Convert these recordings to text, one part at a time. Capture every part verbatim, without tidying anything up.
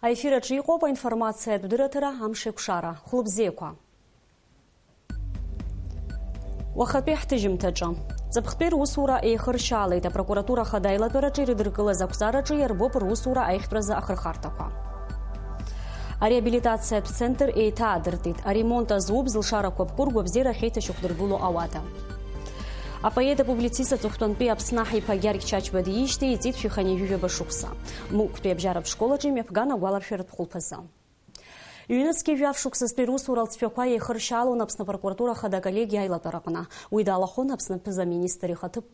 Аефир аҿы иҟоуп аинформациатә дырраҭара «Амшеикәшара». Хәлыбзиақәа. Уахатәи ҳҭыжьымҭаҿы. Ҵыԥхтәи русура еихыршьаалеит, апрокуратура ахада аилатәараҿы ирыдыркылаз ақәҵараҿы иарбоуп русура аиӷьтәразы ахырхарҭақәа. Ареабилитациатә центр еиҭаадыртит, аремонт азуп, зылшарақәа ԥку, ргәабзиара ахьеиҭашьақәдыргыло ауада. Апоет, апублицист, аҵыхәтәантәи Аԥсны аҳ иԥа Гьаргь Чачба диижьҭеи иҵит шәи хынҩажәижәаба шықәса. Мықәтәи абжьаратә школ аҿы имҩаԥган агәаларшәаратә хәылԥазы. Ҩнызқьи жәаф шықәсазтәи русура алҵшәақәа еихыршьаалон Аԥсны апрокуратура ахада аколлегиа аилатәараҟны. Уи далахәын Аԥсны аԥыза-министр ихаҭыԥ.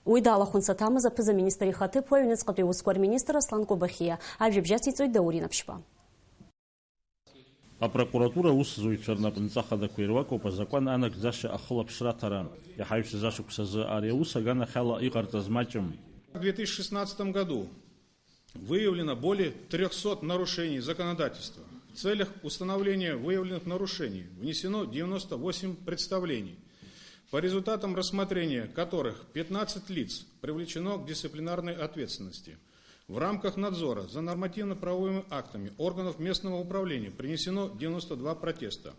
Уи далахәын саҭамыз аԥыза-министр ихаҭыԥуаҩ, аҩныҵҟатәи аусқәа рминистр Аслан Кобахьиа. Ажәабжь ациҵоит Даур Инапшьба. Апрокуратура аусзуҩцәа рнапынҵа хадақәа ируакуп азакәан анагӡашьа ахылаԥшра аҭара. Иаҳаҩсыз ашықәс азы ари аус аганахьала иҟарҵаз маҷым. В две тысячи шестнадцатом году выявлено более трёхсот нарушений законодательства. В целях установления выявленных нарушений внесено девяносто восемь представлений, по результатам рассмотрения которых пятнадцать лиц привлечено к дисциплинарной ответственности. В рамках надзора за нормативно-правовыми актами органов местного управления принесено девяносто два протеста.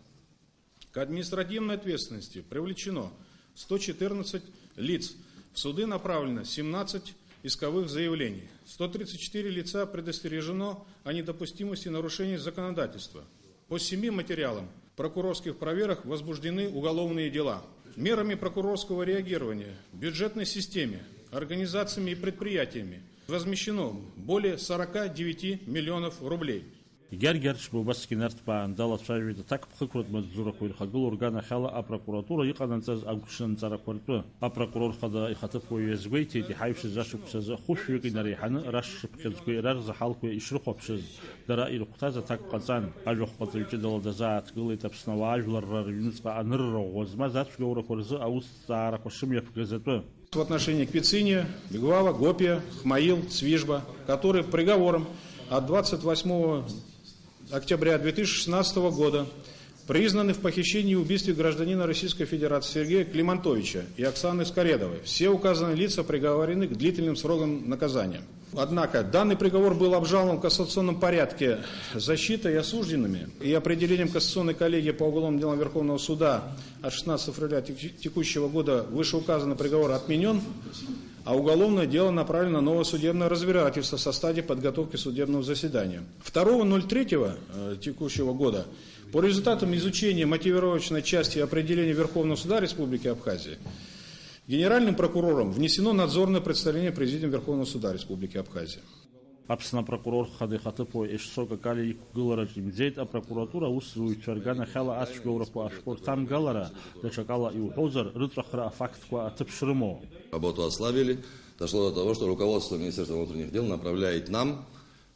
К административной ответственности привлечено сто четырнадцать лиц. В суды направлено семнадцать исковых заявлений. Сто тридцать четыре лица предостережено о недопустимости нарушений законодательства. По семи материалам прокурорских проверок возбуждены уголовные дела. Мерами прокурорского реагирования в бюджетной системе организациями и предприятиями возмещено более сорока девяти миллионов рублей. Гьаргь Арчба убасгьы инарҭбаан далацәажәеит аҭакԥхықәратә маҵзурақәа ирхагылоу рганахьала апрокуратура иҟанаҵаз агәҽанҵарақәа ртәы. Апрокурор хада ихаҭыԥуаҩ иазгәеиҭеит, иҳаҩсыз ашықәс азы хәышәҩык инареиҳаны рашшыԥхьыӡқәеи рарзаҳалқәеи ишрыхәаԥшыз, дара ирыхәҭаз аҭак ҟаҵан. Ажәахә ҟаҵаҩ ҷыдала дазааҭгылеит Аԥсны ауаа ажәларра рыҩныҵҟа анырра ӷәӷәа змаз ацәгьоурақәа рзы аусҭҵаарақәа шымҩаԥгаз атәы. В отношении Квициния, Беглава, Гопия, Хмаил, Цвижба, которые приговором от двадцать восьмого октября две тысячи шестнадцатого года признаны в похищении и убийстве гражданина Российской Федерации Сергея Климантовича и Оксаны Скоредовой. Все указанные лица приговорены к длительным срокам наказания. Однако данный приговор был обжалован в кассационном порядке защитой и осужденными, и определением Кассационной коллегии по уголовным делам Верховного суда от шестнадцатого февраля тек-, текущего года вышеуказанный приговор отменен, а уголовное дело направлено на новое судебное разбирательство со стадии подготовки судебного заседания. Второго ноль третьего, э, текущего года по результатам изучения мотивировочной части определения Верховного суда Республики Абхазия генеральным прокурором внесено надзорное представление Президиума Верховного суда Республики Абхазия. Аԥсны апрокурор хада ихаҭыԥуаҩ Ешсо Какалиа иқәгылараҿ имӡеит апрокуратура аусзуҩцәа рганахьала ацәгьоурақәа ашәҟәы рҭамгалара, даҽакала иуҳәозар, рыҵәахра афактқәа аҭыԥ шрымоу. Работу ослабили, дошло до того, что руководство Министерства внутренних дел направляет нам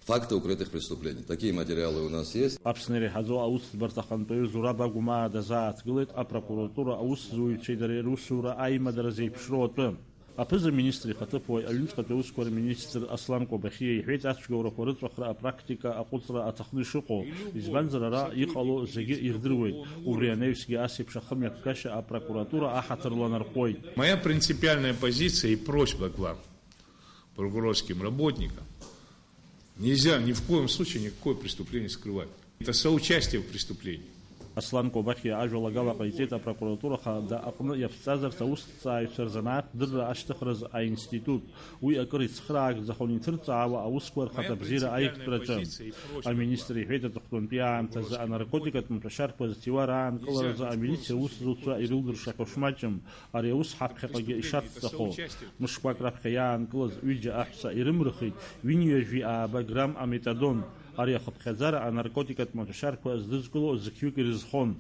факты укрытых преступлений. Такие материалы у нас есть. Аԥсны иреиҳаӡоу аусӡбарҭа ахантәаҩы Зураб Агәмаа дазааҭгылеит апрокуратура аусзуҩцәеи дареи русура аимадара зеиԥшроу атәы. Аԥыза-министр ихаҭыԥуаҩ, аҩныҵҟатәи аусқәа рминистр Аслан Кобахьиа иҳәеит, ацәгьоурақәа рыҵәахра апрактика аҟәыҵра аҭахны ишыҟоу, избанзар, ара иҟало зегьы ирдыруеит, убри анаҩсгьы ас еиԥш ахымҩаԥгашьа апрокуратура аҳаҭыр ланарҟәуеит. Моя принципиальная позиция и просьба к вам, прокурорским работникам: нельзя ни в коем случае никакое преступление скрывать. Это соучастие в преступлении. Аслан Кобахьиа ажәалагала ҟаиҵеит апрокуратура хада аҟны иаԥҵазарц аусҭҵааҩцәа рзанааҭ дырра ашьҭыхразы аинститут. Уи акыр ицхраагӡахон иҭырҵаауа аусқәа рхаҭабзиара аиқәтәраҿы. Аминистр иҳәеит, аҵыхәтәантәи аамҭазы анаркотикатә маҭәашьарқәа зҭиуа раанкыларазы амилициа аусзуҩцәа ирылдыршахьоу шмаҷым. Ари аус ҳаԥхьаҟагьы ишацҵахо. Мышқәак раԥхьа иаанкылаз ҩыџьа аҳәса ирымырхит ҩынҩажәи ааба грамм аметадон. Ари ахыԥхьаӡара анаркотикатә маҭәашьарқәа здызкыло зықьҩык ирызхон.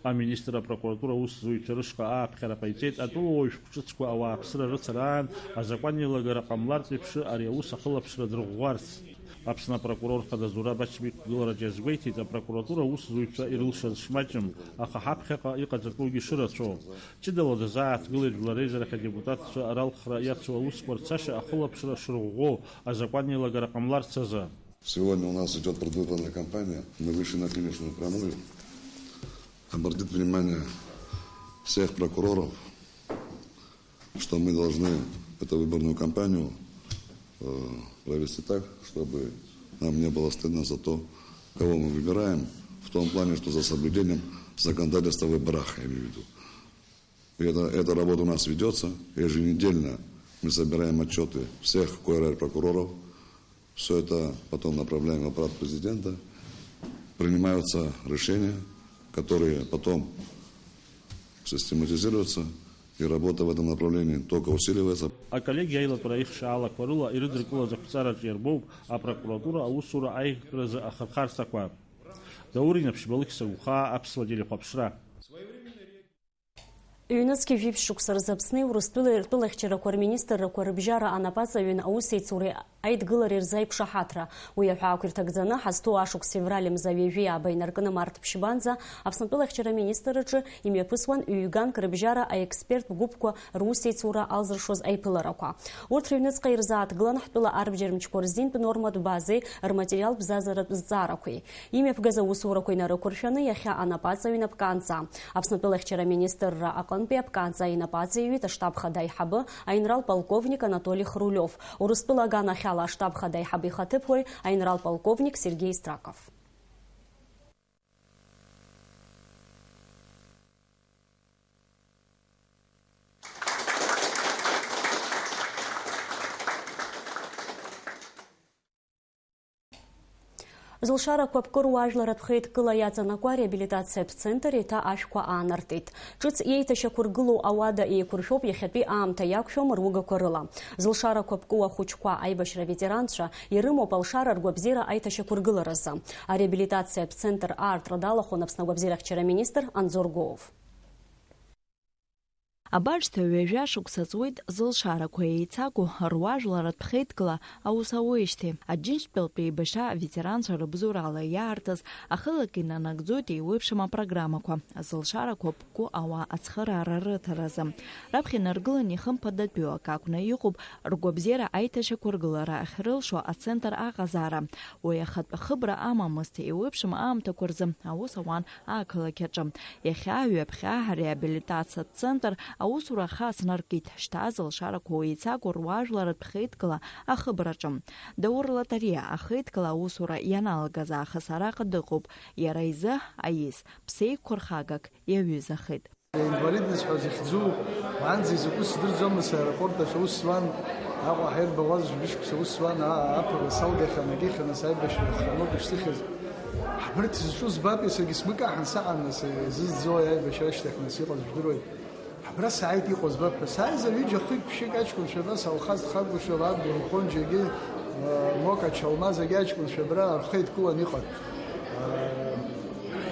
Аминистр апрокуратура аусзуҩцәа рышҟа ааԥхьара ҟаиҵеит, атәылауаҩ шәҟәҿыцқәа ауааԥсыра рыцраан азакәан еилагара ҟамлартә еиԥш ари аус ахылаԥшра дырӷәӷәарц. Аԥсны апрокурор хада Зураб Ачба иқәгылараҿ иазгәеиҭеит, апрокуратура аусзуҩцәа ирылшаз шмаҷым, аха ҳаԥхьаҟа иҟаҵатәугьы шырацәоу. Ҷыдала дазааҭгылеит Жәлар Реизарахь адепутатцәа ралхра иацу аусқәа рцашьа ахылаԥшра шырӷәӷәоу, азакәан еилагара ҟамларц азы. Сегодня у нас идёт предвыборная кампания. Мы вышли на финишную прямую. Обратить внимание всех прокуроров, что мы должны эту выборную кампанию, э, провести так, чтобы Нам не было стыдно за то, кого мы выбираем, в том плане, что за соблюдением законодательства о выборах, я имею в виду. И это, эта работа у нас ведется. Еженедельно мы собираем отчеты всех куэрай-прокуроров. Все это потом направляем в аппарат президента. Принимаются решения, которые потом систематизируются, и работа в этом направлении только усиливается. Аколлегиа аилатәара ихшаалақәа рыла ирыдыркылаз ақәҵараҿы иарбоуп апрокуратура аусура аиӷьтәразы ахырхарҭақәа. Даур Инаԥшьба, Алықьса Гәхаа, Аԥсуа телехәаԥшра. Ҩнызқьи жәиԥшь шықәса рзы Аԥсни Урыстәылеи ртәылахьчарақәа рминистррақәа рыбжьара анапаҵаҩын аусеицуреи аидгылареи рзы аиқәшаҳаҭра. Уи аҳәаақәа ирҭагӡаны, ҳазҭоу ашықәс февраль мза ҩажәи ааба инаркны март ԥшьбанӡа Аԥснатәылахьчара аминистрраҿы имҩаԥысуан ҩ-ганк рыбжьара аексперттә гәыԥқәа русеицура алзыршоз аиԥыларақәа. Урҭ рыҩныҵҟа ирзааҭгылан ҳтәыла арбџьар мчқәа рзинтә норматә базеи рматериалтә бзазаратә зҵаарақәеи. Имҩаԥгаз аусурақәа инарықәыршәаны иахьа анапаҵаҩ инапкаанҵа. Аԥснатәылахьчара аминистрра аҟынтәи апкаанҵа инапаҵаҩит аштаб хада аиҳабы аинрал-полковник Анатоли Хрулиов, Урыстәыла аганахьала аштаб хада аиҳабы ихаҭыԥуаҩ аинрал-полковник Сергеи Страков. Зылшарақәа Аԥкы руаажәларатә хеидкыла иаҵанакуа ареабилитациатә центр еиҭа ашәқәа аанартит. Ҿыц иеиҭашьақәыргылоу ауада еиқәыршәоуп, иахьатәи аамҭа иақәшәом ругақәа рыла. Зылшарақәа Аԥкы ахәыҷқәа, аибашьра аветеранцәа ирымоуп алшара ргәабзиара аиҭашьақәыргыларазы. Ареабилитациатә центр аартра далахәын Аԥсны агәабзиарахьчара аминистр Анзор Гоов. Абаршҭа ҩажәа шықәса ҵуеит зылшарақәа еицаго руаажәларатә хеидкыла аус ауеижьҭеи. Аџьынџьтәылатәи еибашьра аветеранцәа рыбзоурала иаартыз ахылак инанагӡоит еиуеиԥшым апрограммақәа, зылшарақәа Аԥкы ауаа ацхыраара рыҭаразы. Раԥхьа инаргылан ихымԥадатәиу акы акәны иҟоуп ргәабзиара аиҭашьақәыргылара ахьрылшо ацентр аҟазаара. Уи ахатә ахыбра амамызт, еиуеиԥшым аамҭақәа рзы аус ауан ақалақь аҿы. Иахьа, ҩаԥхьа, ареабилитациатә центр аусура ахы ацнаркит, шьҭа зылшарақәа еицаго руаажәларатә хеидкыла ахыбраҿы. Даур Латариа ахеидкыла аусура ианалагаз аахыс араҟа дыҟоуп. Иара изы аиз, ԥсеиқәырхагак иаҩызахеит. Инвалидность ҳәа захьӡу, уаанӡа изакәу сдырӡом, нас аеропорт аҿы аус зуан, Аҟәа ҳаирбаӷәаза жәибжь шықәса аус зуан, а-, аԥырра салгахьан, агьихьан, нас аибашьра хырмоуп ишсыхьыз. Ҳбырҭ зҿу збап, егьсагьы смыкаҳан саҟан, нас изызӡои аибашьра ашьҭахь, нас иҟаз жәдыруеит. Абра сааит, иҟоу збап ҳәа. Сааизар ҩыџьа хҩык ԥшьык аҷкәынцәа, нас Алхас Дхагәышев, Абдурхон Џьегьы, э, Мока Чалмаз, егьи аҷкәынцәа абра рхы еидкыланы иҟан. Э,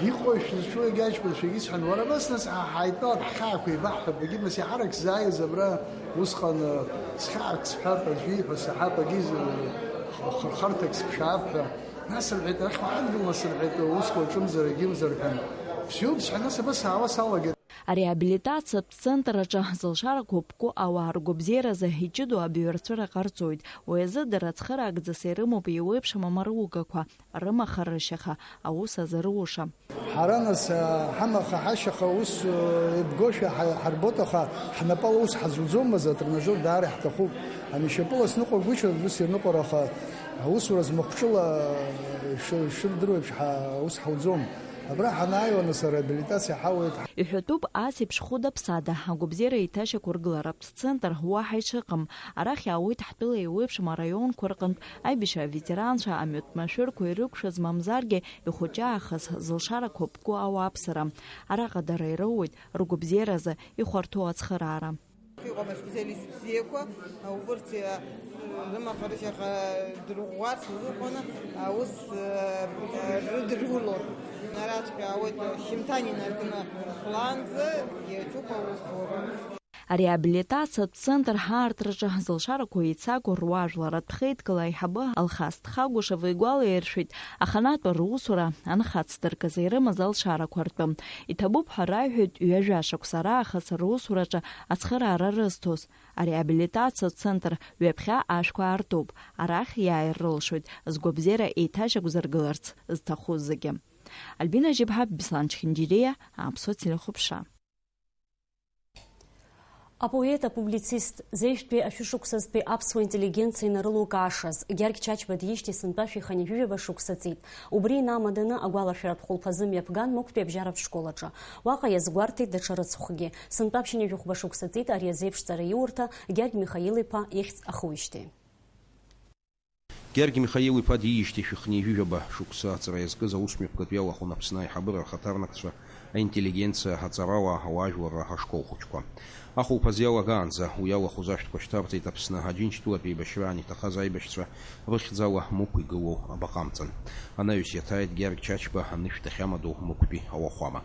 иҟоушәа зҿу егьи аҷкәынцәагьы исҳәан, уара абас нас ҳа-, ҳаидтәалап, ҳхьаақәа еибаҳҳәап, егьи нас иаҳарак сзааиз абра усҟан, э, схьаак сҳәап, аӡәы ииҳәо саҳап, егьи з-, х-, хырхарҭак сыԥшаап ҳәа. Нас рҳәеит, арахь уаангыл, нас рҳәеит, усқәа уаҿымзар, егьымзар ҳәа. Бзиоуп сҳәан, нас абас аауа салагеит. Ареабилитациатә центр аҿы зылшарақәа Аԥкы ауаа ргәабзиаразы иҷыдоу абаҩрацәара ҟарҵоит. Уи азы дара цхыраагӡас ирымоуп еиуеиԥшым амаругақәа, рымаха-рышьаха, аус азыруша. Ҳара нас, а, ҳамаха-ҳашьаха ус, э, еибгоушәа ҳа-, ҳарбоит, аха ҳнапала ус ҳазуӡомызт, атренажер даара иаҳҭахуп. Ани шьапыла сныҟәагәышьоит, ус ирныҟәара, аха аусура змахәҿыла, э, ш-, шырдыруеиԥш, ҳа-, ус ҳауӡом. Абра ҳанааиуа, нас, ареабилитациа ҳауеит. Иҳәатәуп, ас еиԥш хәыда-ԥсада агәабзиара еиҭашьақәыргыларатә центр уаҳа ишыҟам. Арахь иаауеит ҳтәыла еиуеиԥшым араионқәа рҟынтә аибашьра аветеранцәа, амҩатә машәырқәа ирықәшәаз мамзаргьы ихәыҷы аахыс зылшарақәа Аԥкы ауааԥсыра. Араҟа дара ироуеит ргәабзиаразы ихәарҭоу ацхыраара. Иҟоуп аспециалист бзиақәа, убырҭ, э, рымаха-рышьаха дырӷәӷәарц азыҳәан аус, э, рыдырулон. Араҵәҟьа ауеит, шьымҭан инаркны хәлаанӡа иаҿуп аусура. Ареабилитациатә центр ҳаартраҿы зылшарақәа еицаго руаажәларатә хеидкыла аиҳабы Алхас Дхагәышев игәалаиршәеит, аханатә русура анхацдыркыз ирымаз алшарақәа ртәы. Иҭабуп ҳәа раҳәоит ҩажәа шықәса раахыс русураҿы ацхыраара рызҭоз. Ареабилитациатә центр ҩаԥхьа ашәқәа аартуп, арахь иааирылшоит згәабзиара еиҭашьақәзыргыларц зҭаху зегьы. Альбина Жьыбҳа, Беслан Чхинџьириа, Аԥсуа телехәаԥшра. Апоет, апублицист, зежәтәи ашәышықәсазтәи аԥсуа интеллигенциа инарылукаашаз, Гьаргь Чачба диижьҭеи сынтәа шәи хынҩажәижәаба шықәса ҵит. Убри инамаданы агәалашәаратә хәылԥазы мҩаԥган Мықәтәи абжьаратә школ аҿы. Уаҟа иазгәарҭеит даҽа рыцхәгьы. Сынтәа ԥшьынҩажәи хәба шықәса ҵит ари азеиԥш ҵараиурҭа Гьаргь Михаил-иԥа ихьӡ ахыуижьҭеи. Гьаргь Михаил-иԥа диижьҭеи шәи хынҩажәижәаба шықәса аҵра иазкыз аусмҩаԥгатә иалахәын Аԥсны аиҳабыра рхаҭарнакцәа, аинтеллигенциа, аҵарауаа, ауаажәларра, ашкол хәыҷқәа. Ахәылԥазы иалагаанӡа уи иалахәыз ашәҭқәа шьҭарҵеит Аԥсны Аџьынџьтәылатә еибашьраан иҭахаз аибашьцәа рыхьӡала Мықә игылоу абаҟа амҵан. Анаҩс иаҭааит Гьаргь Чачба анышә дахьамадоу Мықәтәи ауахәама.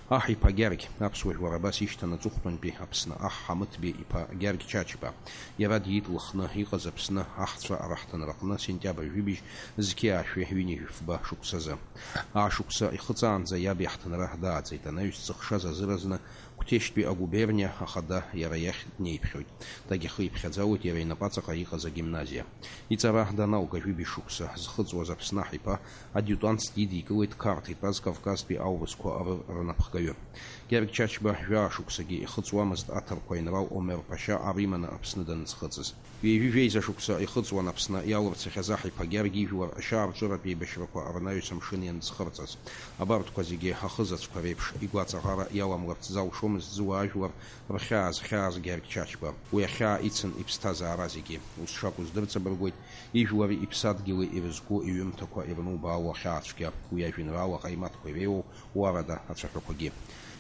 Аҳ иԥа Гьаргь, аԥсуа жәлар абас ишьҭан аҵыхәтәантәи Аԥсны аҳ Ҳамыҭбеи иԥа Гьаргь Чачба. Иара диит Лыхны иҟаз Аԥсны аҳцәа раҳҭынраҟны сентиабр жәибжь зқьи аашәи ҩынҩажәи фба шықәсазы. Аашықәса ихыҵаанӡа иаб иаҳҭынра дааӡеит, анаҩс ҵыхшаз азыразны Қәҭешьтәи агуберниа ахада иара иахь днеиԥхьоит. Дагьахиԥхьаӡалоит иара инапаҵаҟа иҟаз агимназиа. Иҵара даналга жәибжь шықәса зхыҵуаз Аԥсны аҳ иԥа адиутантс дидикылеит Қарҭ итәаз Кавказтәи аурысқәа рыр рнапхгаҩы. Гьаргь Чачба жәаа шықәсагьы ихыҵуамызт аҭырқәа аинрал Омер Ԥашьа ар иманы Аԥсны даныӡхыҵыз. Ҩажәи жәеиза шықәса ихыҵуан Аԥсны иалырцахьаз аҳ иԥа Гьаргь ижәлар ашьаарҵәыратә еибашьрақәа рнаҩс амшын ианӡхырҵаз. Абарҭқәа зегьы ахызаҵәқәа реиԥш игәаҵаӷара иаламларц залшомызт зуаажәлар рхьаа зхьааз Гьаргь Чачба. Уи ахьаа ицын иԥсҭазаара зегьы. Ус шакәу здырҵабыргуеит ижәлари иԥсадгьыли ирызку иҩымҭақәа ирнубаауа ахьаацәгьа, уи ажәеинраала аҟаимаҭқәа иреиуоу уарада ацәаҳәақәагьы.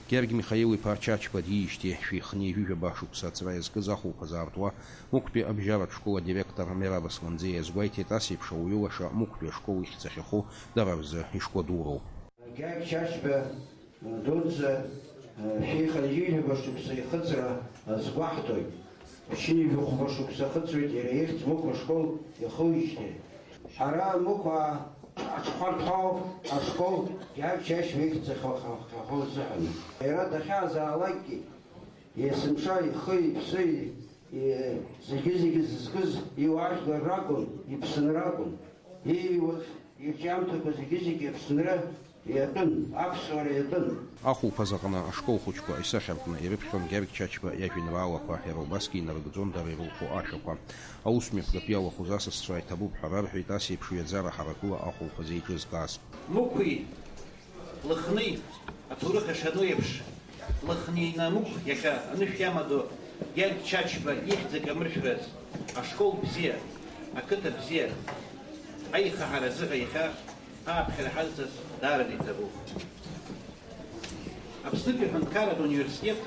Гьаргь Михаил-иԥа Чачба диижьҭеи шәи хынҩажәижәаба шықәса аҵра иазкыз ахәылԥазы аартуа Мықәтәи абжьаратә школ адиректор Мераб Асланӡиа иазгәеиҭеит, ас еиԥш ауаҩы лаша Мықәтәи ашкол ихьӡ ахьаху дара рзы ишкәадуроу. Гьаргь Чачба дуӡӡа, шәи хынҩажәижәаба шықәса ихыҵра азгәаҳҭоит. Ԥшьынҩажәи хәба шықәса хыҵуеит иара ихьӡ Мықә ашкол иахыуижьҭеи. Ҳара Мықә аҽхәарҭоу ашкол Гьаргь Чачба ихьӡ ахьаху азыҳәан. Иара дахьаазаалакгьы, есымша ихы, иԥсы, и-, зегьы-зегьы зызкыз иуаажәлар ракәын, иԥсынра акәын. Ииуаз ирҿиамҭақәа зегьы-зегьы Аԥсынра иатәын, аԥсуара иатәын. Ахәылԥаз аҟны ашкол хәыҷқәа исахьаркны ирыԥхьон Гьаргь Чачба иажәеинраалақәа, иара убасгьы инарыгӡон дара ирылху ашәақәа. Аусмҩаԥгатә иалахәыз асасцәа иҭабуп ҳәа рарҳәеит ас еиԥш ҩаӡара ҳаракыла ахәылԥазы еиҿызкааз. Мықәи Лыхни аҭоурых ишану еиԥш, Лыхни Намықә иахьа анышә иамадоу Гьаргь Чачба ихьӡ акамыршәраз, ашкол бзиа, ақыҭа бзиа аихаҳара азыҳәа иахьа ааԥхьара ҳазҵаз даараны иҭабуп. Аԥснытәи аҳәынҭқарратә университет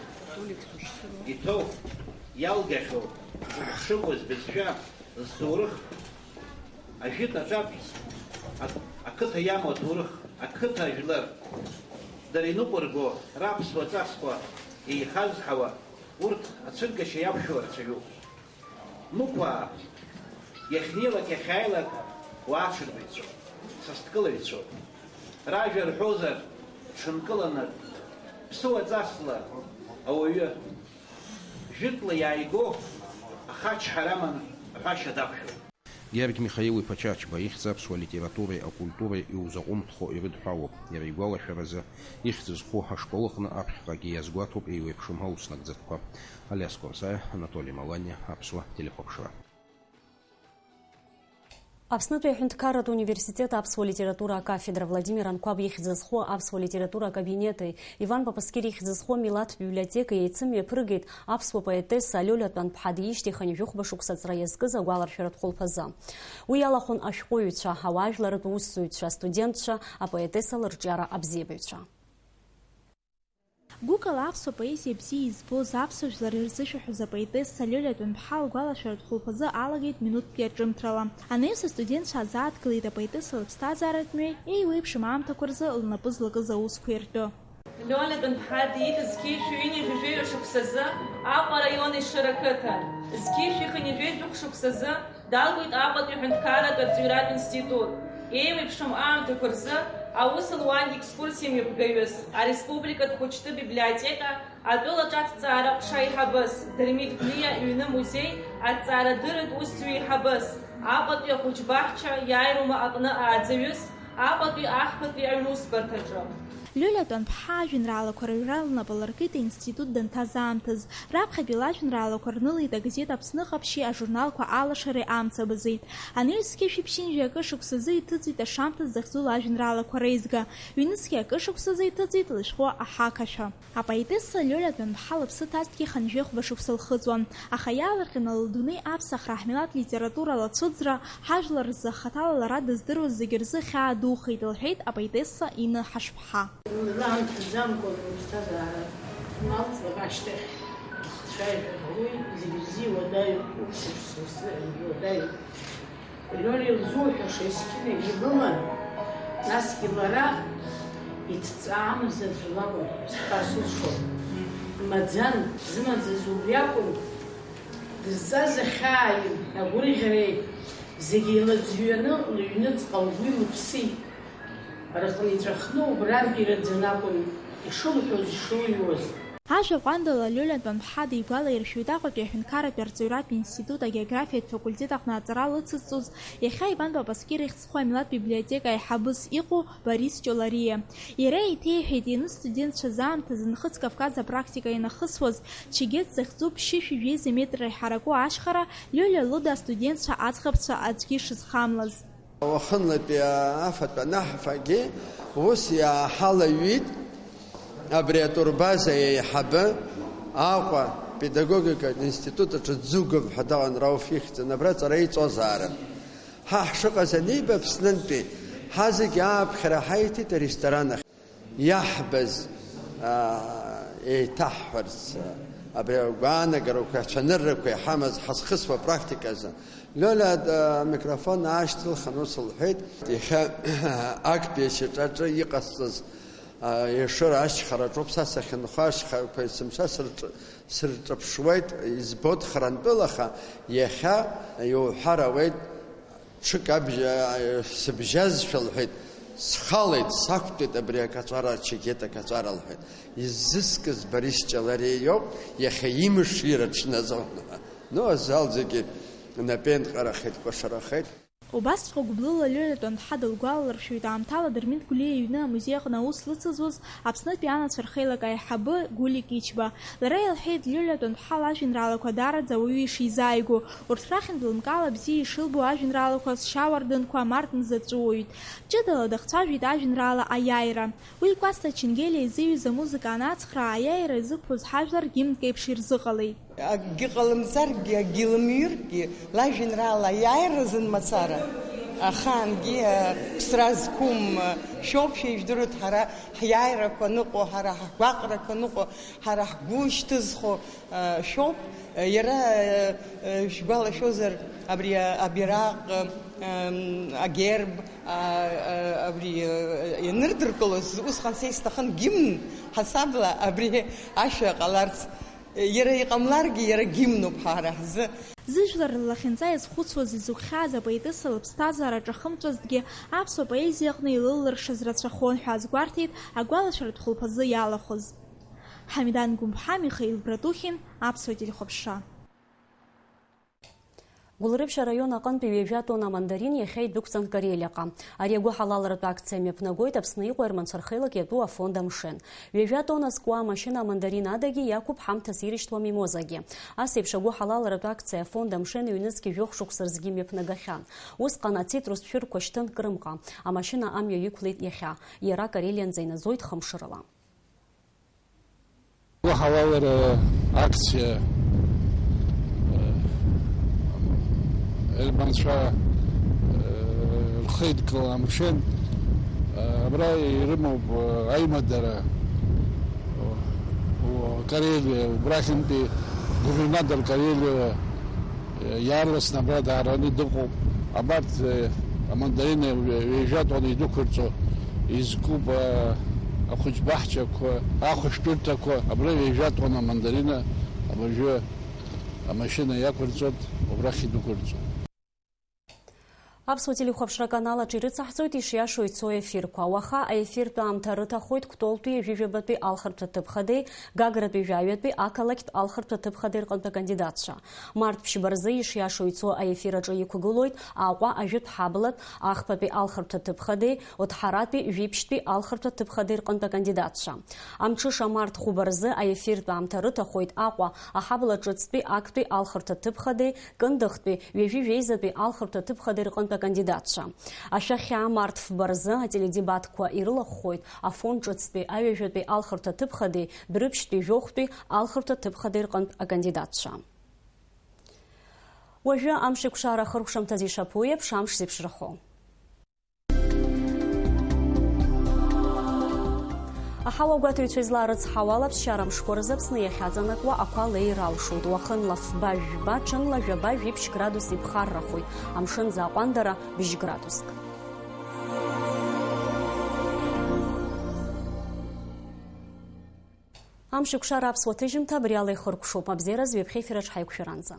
иҭоу, иалгахьоу, зыхшыгоз бызшәа, зҭоурых, ажәытә аҿатә, ак-, ақыҭа иамоу аҭоурых, ақыҭа ажәлар, дара иныҟәырго раԥсуа ҵасқәа еихазҳауа, урҭ ацәыргашьа иақәшәо рацәаҩуп. Мықәаа, иахьнеилак, иахьааилак уааҽырбаҩцәоуп, сасдкылаҩцәоуп. Ражәа рҳәозар, ҽынкыланы, ԥсыуаҵасла ауаҩы, жәытәла иааигәоу ахачҳара аман аҳәашьа дақәшәоит. Георги Михаил-иԥа Чачба ихьӡ аԥсуа литературеи акультуреи иузаҟәымҭхо ирыдҳәалоуп. Иара игәалашәаразы, ихьӡ зху ашкол аҟны аԥхьаҟагьы иазгәаҭоуп еиуеиԥшым аус нагӡатәқәа. Алиас Кәарсаиа, Анатоли Маланиа, Аԥсуа телехәаԥшра. Аԥснытәи аҳәынҭқарратә университет аԥсуа литература акафедра Владимир Анқәаб ихьӡ зху аԥсуа литература акабинети Иван Папаскир ихьӡ зху амилаҭтә библиотекеи еицымҩаԥыргеит аԥсуа поетесса Лиолиа Тәанԥҳа диижьҭеи хынҩажәи хәба шықәса аҵра иазкыз агәаларшәаратә хәылԥазы. Уи иалахәын ашәҟәыҩҩцәа, ауаажәларратә усзуҩцәа, астудентцәа, апоетесса лырҿиара абзиабаҩцәа. Гәыкала аԥсуа поезиа бзиа избоз, аԥсуа жәлар ирзышәаҳәоз апоетесса Лиолиа Тәанԥҳа лгәалашәаратә хәылԥазы алагеит минуҭтәи аҿымҭрала. Анаҩс астудентцәа азааҭгылеит апоетесса лыԥсҭазааратә мҩеи еиуеиԥшым аамҭақәа рзы лнапы злакыз аусқәеи ртәы. Лиолиа Тәанԥҳа диит зқьи шәи ҩынҩажәи жәаҩа шықәсазы Аҟәа араион Ешыра ақыҭан. Зқьи шәи хынҩажәи жәохә шықәсазы далгоит Аҟәатәи аҳәынҭқарратә арҵаҩратә институт. Еиуеиԥшым аамҭақәа рзы аус луан екскурсиа мҩаԥгаҩыс, ареспубликатә хәыҷтәы библиотека атәылаҿы аҭҵаара ҟәша аиҳабыс, Дырмит Гәлиа иҩны музеи аҭҵаарадырратә усзуҩ еиҳабыс, Аҟәатәи ахәыҷбаҳча иааирума аҟны ааӡаҩыс, Аҟәатәи ахԥатәи аҩнусбарҭаҿы. Лиолиа Тәанԥҳа ажәеинраалақәа рыҩра лнапы алыркит аинститут данҭаз аамҭаз. Раԥхьатәи лажәеинраалақәа рнылеит агазеҭ Аԥсны ҟаԥшьи ажурналқәа Алашареи Амцабзи. Анаҩс зқьи жәшәи ԥшьынҩажәи акы шықәсазы иҭыҵит Ашамҭаз захьӡу лажәеинраалақәа реизга. Ҩнызқьи акы шықәсазы иҭыҵит Лышәҟәы Ахақашәа. Апоетесса Лиолиа Тәанԥҳа лыԥсы ҭазҭгьы хынҩажәи хәба шықәса лхыҵуан, аха иаалырҟьаны лдунеи аԥсахра, ҳмилаҭ литература лацәыӡра, ҳажәлар рзы хаҭала лара дыздыруаз зегьы рзы хьаа духеит, лҳәеит апоетесса Инна Ҳашԥҳа. Лара анҭаӡамкәа лыԥсҭазаара малҵлак ашьҭахь, ахцәажәара уи зегьы рзы иуадаҩуп, усушьҭа рзы иуадаҩуп. Лиолиа лзуҳәаша есқьынагьы лыман, насгьы лара иҭҵаамыз аӡә лакәын, сҳәар сылшон. Маӡан, зымаӡаз убри акәын, дызҵаз ахьааи агәырӷьареи зегьы еилаӡҩаны лыҩныҵҟа лгәи лыԥси рҟны иҵәахны убра ираӡаны акәын ишылҳәоз, ишылҩуаз. Ажәа ҟәандала Лиолиа Тәанԥҳа дигәалаиршәоит Аҟәатәи аҳәынҭқарратә арҵаҩратә институт агеографиатә факультет аҟны аҵара лыцызҵоз, иахьа Иван Папаскир ихьӡ зху амилаҭтә библиотека аиҳабыс иҟоу Борис Ҷолариа. Иара еиҭеиҳәеит, ианыз студентцәаз аамҭазы Нхыҵ Кавказ апрактика ианахысуаз, Чегет захьӡу ԥшьышәи жәеиза метрра иҳараку ашьхара Лиолиа лыда астудентцәа аӡӷабцәа аӡәгьы ишызхамлаз. Уахынлатәи афатә анаҳфагьы ус иааҳалаҩит абри атурбаза еиҳабы Аҟәа педагогикатә институт аҿы Дзугов ҳәа дыҟан, Рауф ихьӡын, абра аҵара иҵозаарын. Ҳа ҳшыҟаз аниба Аԥснынтәи, ҳа зегьы ааԥхьара ҳаиҭеит аресторан ахь. Иаҳбаз, аа, еиҭаҳҳәарц, абри агәаанагарақәа, ацәаныррақәа иҳамаз ҳазхысуа практиказы. Лиолиа, а, амикрофон аашьҭылхын ус лҳәеит, иахьа актәи ашьаҿаҿы иҟасҵаз, а, Ешыра ашьхараҿоуп са сахьынхо, ашьхақәа есымша сырҿ-, сырҿаԥшуеит, избоит харантәыла, аха иахьа иуҳәар ауеит, ҽык абжьа, а, сыбжьазшәа лҳәеит, схалеит, сақәтәеит абри акаҵәара, ачегет акаҵәара лҳәеит. Изыскыз Борис Ҷалариа иоуп, иахьа имыш ираҽназон ҳәа. Ну, азал зегьы напеинҟьарахеит, кәашарахеит. Убасҵәҟьа гәыблыла Лиолиа Тәанԥҳа дылгәалалыршәоит аамҭала Дырмит Гәлиа иҩны амузеи аҟны аус лыцызуаз Аԥснытәи анацәа рхеилак аиҳабы Гулик Ичба. Лара илҳәеит, Лиолиа Тәанԥҳа лажәеинраалақәа даараӡа ауаҩы ишизааигәоу, урҭ рахьынтә лымкаала бзиа ишылбо ажәеинраалақәа Сшьауардынқәа, Март мза ҵәыуаҩ. Ҷыдала дахцәажәеит ажәеинраала Аиааира. Уи Кәасҭа Ченгелиа изыҩыз амузыка анацхраа, аиааира изықәԥоз ҳажәлар гимнк еиԥш ирзыҟалеит. Акгьы ҟалымҵаргьы, акгьы лымҩыргьы, лажәеинраала Аиааира азын мацара, ахаангьы, а, ԥсра зқәым, а, шәоуп, шәа ижәдыруеит, ҳара ҳиааирақәа ныҟәо, ҳара ҳгәаҟрақәа ныҟәо, ҳара ҳгәы шьҭызхуа, а, шәоуп. Иара, а, а, шәгәалашәозар, абри, а, абираҟ, а, ам, агерб, а, а, абри, а, ианырдыркылоз, усҟан са исҭахын гимн ҳасабла абри ашәа ҟаларц. Иара иҟамларгьы, иара гимнуп ҳара ҳзы. Зыжәлар рлахьынҵа иазхәыцуаз, изықәхьааз апоетесса лыԥсҭазаара ҿахымҵәазҭгьы, аԥсуа поезиаҟны илыллыршаз рацәахон ҳәа азгәарҭеит агәалашәаратә хәылԥазы иалахәыз. Ҳамидан Гәымԥҳа, Михаил Братухин, Аԥсуа телехәаԥшра. Гәылрыԥшь араион аҟынтәи ҩажәа тонна амандарин иахьа идәықәҵан Карелиаҟа. Ари агәыҳалалратә акциа мҩаԥнагоит Аԥсны иҟоу аерманцәа рхеилак иатәу афонд Амшын. Ҩажәа тонна зкуа амашьына амандарин адагьы иақәуп ҳамҭас ирышьҭуа мимозагьы. Ас еиԥш агәыҳалалратә акциа афонд Амшын ҩнызқь жәохә шықәса рзгьы мҩаԥнагахьан. Усҟан ацитрустә шәырқәа шьҭын Крымҟа. Амашьына амҩа иқәлеит иахьа. Иара Карелианӡа инаӡоит хымш рыла. Агәыҳалалра акциа, э, ерманцәа, э, рхеидкыла Амшын, э, абра ирымоуп, э, аимадара, э, Карелиа, убрахьынтәи губернатор Карелиа, Иаарласны абра даараны дыҟоуп. Абарҭ, э, амандарина ҩ-, ҩажәа тонна идәықәырҵо, изкуп, а, ахәыҷбаҳчақәа, ахәышәтәырҭақәа, абра ҩажәа тонна амандарина абыржәы амашьына иақәырҵоит, убрахь идәықәырҵо. Аԥсуа телехәаԥшра аканал аҿы ирыцаҳҵоит ишиашоу ицо ефирқәа. Уаха аефиртә аамҭа рыҭахоит Кәтолтәи ҩажәижәабатәи алхырҭәа ҭыԥхадеи, Гагратәи жәаҩатәи ақалақьтә алхырҭәа ҭыԥхадеи рҟынтә акандидатцәа. Март ԥшьба рзы ишиашоу ицо аефир аҿы иқәгылоит Аҟәа ажәытә ҳаблатә, Ахԥатәи алхырҭәа ҭыԥхадеи, Оҭҳаратәи жәиԥшьтәи алхырҭәа ҭыԥхадеи рҟынтә акандидатцәа. Амҽыша март хәба рзы аефиртә аамҭа рыҭахоит Аҟәа аҳабла ҿыцтәи актәи алхырҭа ҭыԥхадеи, Кындыхтәи ҩажәи жәеизатәи алхырҭа ҭыԥхадеи рҟынтә акандидатцәа. Ашәахьа март фба рзы ателедебатқәа ирылахәхоит Афон ҿыцтәи аҩажәатәи алхырҭа ҭыԥхадеи, Дәрыԥшьтәи жәохәтәи алхырҭа ҭыԥхадеи рҟынтә акандидатцәа. Уажәы амшеикәшара ахыркәшамҭазы ишаԥу еиԥш амш зеиԥшрахо. Аҳауа агәаҭаҩцәа излаарыцҳауа ала, ԥсшьара мшқәа рзы Аԥсны иахьаҵанакуа ақәа леир алшоит. Уахынла фба-жәба, ҽынла жәаба-жәиԥшь градус иԥхаррахоит. Амшын заҟәандара бжь градуск. Амшеикәшара аԥсуа ҭыжьымҭа абри ала ихыркәшоуп. Абзиараз ҩаԥхьа ефир аҿы ҳаиқәшәаранӡа.